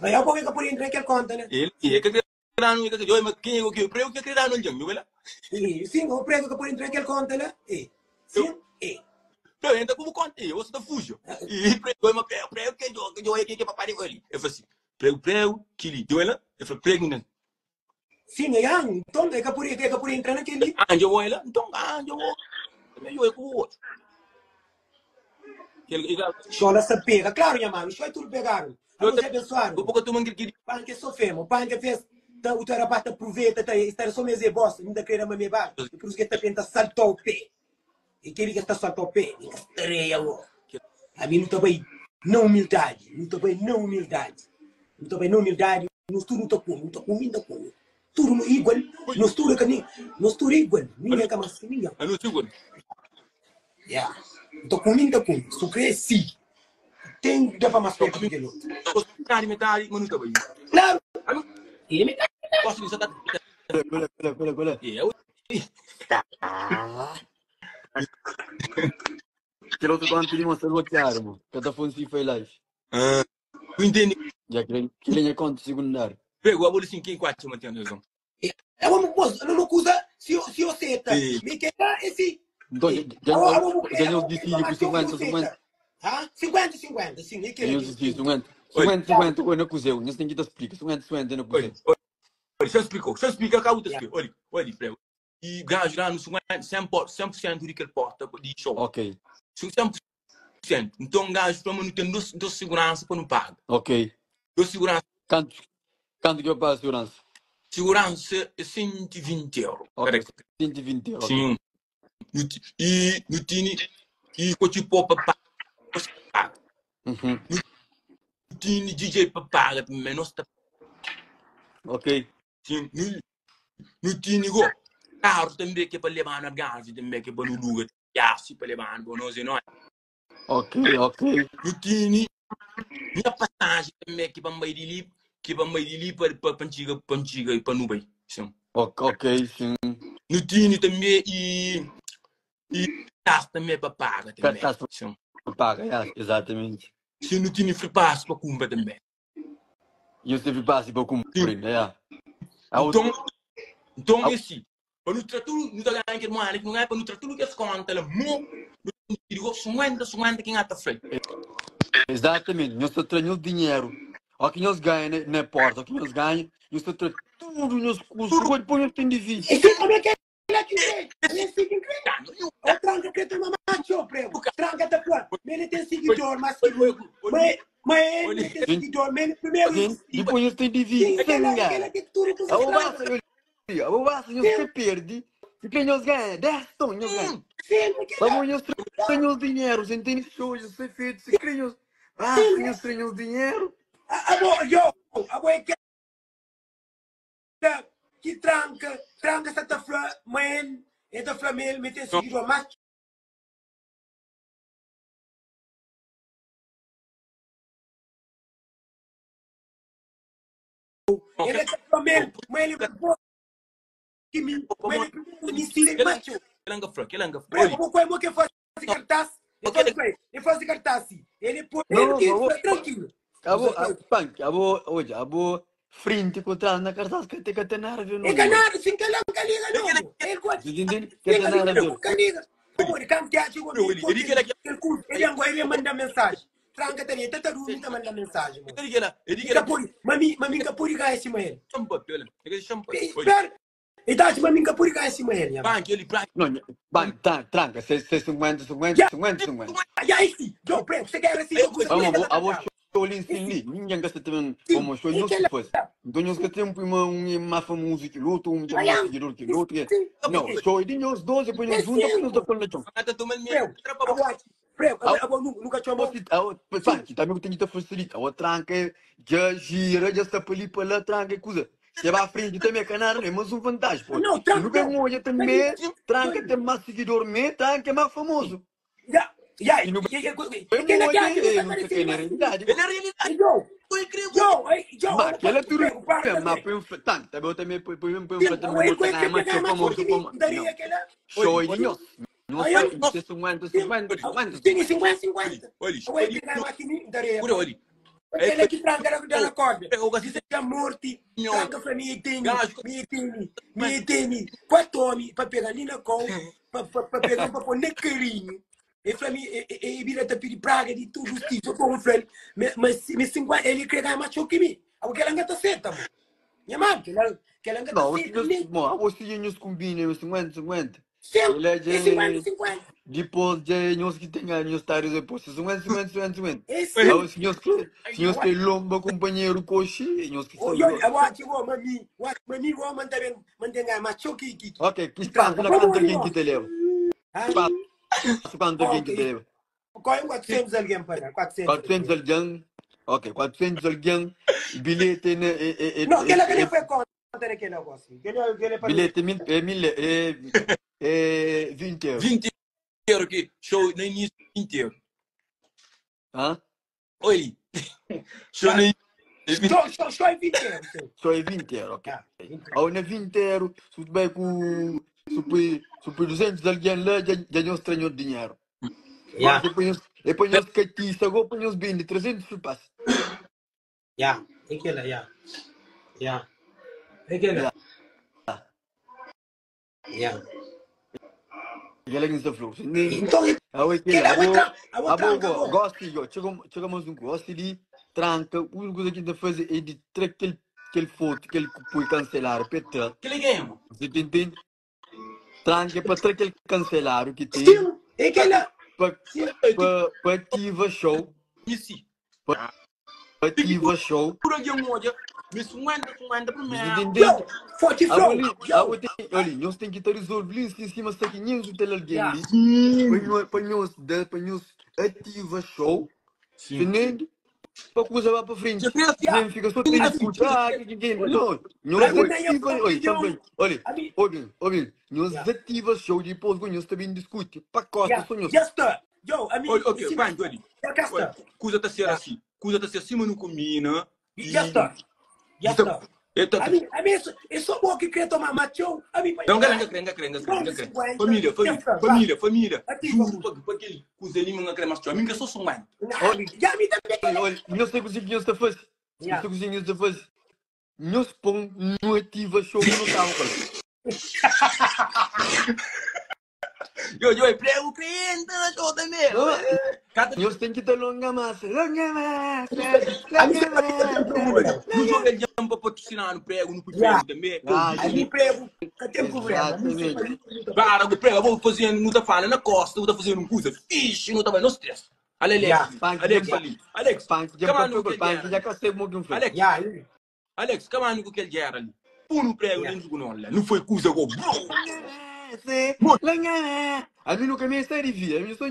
Mas eu porque que podia entrar naquele conta, né? Ele, e que danu, e que mas quem é que prego que danu algen, não é E, sim, o prego que pode entrar naquele conta lá. E, sim, e. Prego entra como conta, e você tá fujo. E prego, mas prego, prego que eu, que eu que que papai ali. Eu falei assim, prego, prego, que li, deu ela? Eu falei, prego não. Sim, é, então é que podia, é que podia entrar naquele. Ah, eu vou ela? Então, ah, eu vou. Também eu com o outro. Ele, ele, Chola se pega, claro, minha mano, isso aí tudo pegaram. Eu Vamos abençoar. eu pouco tomando aquele Pan que sofremos, pan que fez, tá, o teu rapaz te aproveita, tá, está só mesmo bosta, ainda querer uma meba, e por isso que está tenta saltar o pé. E aquele que está saltar o pé, ninguém estreia, ó. A mim não está bem na humildade, não está bem na humildade. Não está bem na humildade, nós tudo não está comendo, não está comendo, não está comendo. Tudo no igual, nós tudo que nem, nós tudo igual, ninguém é mais que ninguém. Eu não sigo. Yeah. Não está comendo, está comendo. Só cresci. Tem que dar para mais perto do que o outro. Metade, metade, mas não está bem. Claro. Ah, não. Ele me Posso dizer, tá. Qual é, qual é, qual é, qual é? Eu. Aquele outro quando pedi mostrar bloquear, mano. Cada fone se foi live. Ah, não entende. Já que ele que ele é conta secundário. Pegou a bola assim, quem quatro mantendo razão. É uma moça, não acusa se eu se eu seta. Sim. Me quer esse. Então, já já já decidi com 50, 50. Ah, 50 50, sim, é que Eu decidi 50. 50, 50, eu não cozeu. Não tem que te explicar. 50, 50, não Olha, cozeu. olha, olha, já explicou, já explica, acabou de explicar. Olha, olha, prego. E gajo lá no 50, 100%, 100% de que ele porta de show. Ok, 100%. Então, gajo, para não tem dois, dois segurança para não pagar. ok. Dois segurança, Quanto, quanto que eu pago a segurança? segurança é 120 euros. Ok, 120 euros. Sim. No ti- E no tini, e com tipo para pagar. Uhum. No tini DJ para pagar, menos tá Ok. Sim, no, no tini go. Carro também que é para levar na gás, também que é para no lugar. Já, se para levar, bom, nós não é. Ok, ok. No tini, minha passagem também que para meio de li, que para meio de li para para para antiga, para antiga e para Nubei. Sim. Ok, ok, sim. No tini também e e cartaz também para pagar também. Cartaz Sim. para paga, yeah, exatamente. Sim, no tini free pass para cumprir também. E eu sempre passo para cumprir, né? A outra, Então, então Ah. esse, para não tratar tudo, não tá ganhando que não é, não é para não tratar tudo que as contas, ela mo, digo 50, 50 quem ata frente. exatamente, nós só trazemos dinheiro. O que nós ganhamos na, na porta, o que nós ganhamos, nós só trazemos tudo, nós custos, depois nós temos de vir. Esse como é que é que crê? Esse que crê. Tá, não, O tranca que tem uma macho, prego. Tranca tá fora. Ele tem seguidor, mas que mas mas ele tem seguidor, mas ele primeiro. Gente, Depois nós temos de vir, Sim, sem aquela ganhar. aquela que tudo que A bobassa, eu digo, a bobassa, nós se perde, porque nós ganhamos, 10 tons, nós ganhamos. Sim, Vamos, nós trazemos dinheiro, sem ter shows, sem feito, sem crianças. Ah, nós trazemos dinheiro. A bo, yo, a bo é que que tranca, tranca essa tá fla, mas ele é da Flamengo, mas tem seguidor, mas ele é da Flamengo, mas ele é bom que me, mas ele primeiro me ensina, macho. Kelanga fra, kelanga fra. Prego, vou com que faz cartaz, ele faz ele faz cartaz, ele põe Não, ele não, tranquilo. Abo, punk, abo, hoje, abo, frente contra na cartaz que tem que ter nada a ver, não. E ganhar, sem que ela liga, não. Ele gosta. Você entende? Que tem nada a ver. Ele ele manda mensagem. Tranca também, tá dormindo, tá manda mensagem. mano. Ele que ele Fica por, mami, mami ka puri ganha cima ele. champa, ele champa. Espera. E tá, mami ka puri ganha cima ele. Bank, ele pra. Não, bem, tá, tranca, 50, 50, 50, 50. E aí sim, eu prego, você quer assim, eu Vamos, abo, show ali em cima, ninguém gasta também como show, não se faz. Então, nós que temos uma, um mais famoso que o outro, um mais seguidor que o outro. Não, show de nós dois, depois nós juntos, depois nós depois nós juntos. Ata toma Prego, prego, abo nunca chamou. Punk, também tem que facilitar. O tranca, já gira, já está para ali, para lá, tranca, coisa. Você vai à frente também, canário, é mais um vantagem, pô. Não, tranca. Não tem olha também, tranca tem mais seguidor, mesmo, tranca é mais famoso. Já, já, E no- e Eu quem não é que olhei, não sei quem na realidade. Ele é realidade. Yo, Foi incrível. yo, yo, Mas aquela tudo bem, mas põe um tanto, também eu também põe põe põe um também vou ganhar mais que famoso como. Daria aquela. Show de nós. Nós Aí eu- 50, 50, 50. Tinha 50, 50. Olha, Eu ia pegar uma aqui, daria. Olha, olha. Aquele que tranca na, na corda. Eu gosto Diz que a morte, Meu. tranca para mim tem, Gajo. me tem, me tem. Quatro homens para pegar ali na col, para pegar para pôr na carinho. Ele falou, e vira te pedir praga de tudo os tipos, eu tô com ele, mas mas 50, ele quer ganhar mais que mim. Porque ela não tá certa, mano. Minha mãe, que ela que ela não tá Não, certa. os nem- bom, você e nos combina, 50, 50. Sim, Ele é é de- 50, 50. Depois de nós que tem ganho estádios depois, 50, 50, 50, 50. É sim. Ah, os senhores que, senhores que lomba companheiro coxi, nós que Oh, eu, eu acho que o mami, o mami, o mami também, mantém ganhar mais que que. Ok, que espaço na quanto alguém que te leva? Ah, Espaço quanto alguém que te leva? Qual é 400 alguém para 400. 400 alguém, ok, 400 alguém, bilhete né, é, é, é, Não, aquela que é, nem foi conta daquele negócio. Aquele aquele para bilhete mil, é mil, é, é 20 euros. 20 euros aqui. Show no início 20 euros. Hã? Oi. Show no início. Show, show, show é 20 euros. sim. Só é 20 euros, ok. Ah, 20 Ao na 20 euros, se tu vai com, se põe, se põe 200 alguém lá, já, já não estranhou dinheiro. Yeah, Depois, depois nós catiça, agora põe os bem de 300 passa. yeah, aquela, yeah. Yeah. Aquela. Yeah. Aquela que está falou. Nem, Então, a aquela, aquela, a outra, a outra, abo, acabou. gosto, yo, chega, chega mais um gosto de tranca, a única coisa que ainda faz é de tra aquele, aquele foto, aquele que põe cancelar, petra. Que liguei, mano. Você te entende? Tranca para tra aquele cancelar que tem, Sim, aquela. para Sim. para ativa show, Isso. ativa show. Por alguém olha, me 50, 50 Você primeiro. te entende? Yo, forte flow. Ali, Yo. ali, ali, nós tem que estar resolvido em cima, está 500 tel alguém Yeah. ali. Para nós, para nós ativa show, Sim. entende? Para coisa lá para frente. Já queria Nem fica só tendo escutar, que que não, nós Mas nem ativa, eu- olha, também, olha, A mim- olha, olha, nós Yeah. ativa show depois quando nós também discute, para costa Yeah. só nós. Já está. Yo, a mim. Olha, ok, vai, olha. Já cá está. Coisa tá ser assim. Coisa tá ser acima no combina. Já está. Já está. Eita, A mim, a mim, eu sou bom que quer tomar macho. A mim, Não, galera, não, não, não, não, Família, família, família, família. Juro, para aquele coisa ali, não quer mais. A mim que eu sou só mãe. Já me também. Olha, nós sei que nós está fazendo, nós sei que nós está fazendo. Nós põe no ativa show no carro. Eu, eu, prego cliente, eu também. Cada Nós tem que ter longa massa, longa massa, A mim, longa massa. não joga ele para patrocinar no prego, no prego também. Ah, A mim, prego. Que tem problema. Exatamente. Para, o prego, vou fazendo, não tá falando na costa, não tá fazendo coisa fixe, não tá no stress. Alex, Yeah. Alex ali. Alex, Punk, já come on, punk, punk, já cacei muito um Alex, Yeah. Alex, come on, com aquele guerra ali. Pô no prego, nem jogo não, não foi coisa, go, bro. A mim nunca me está de vida, a mim só.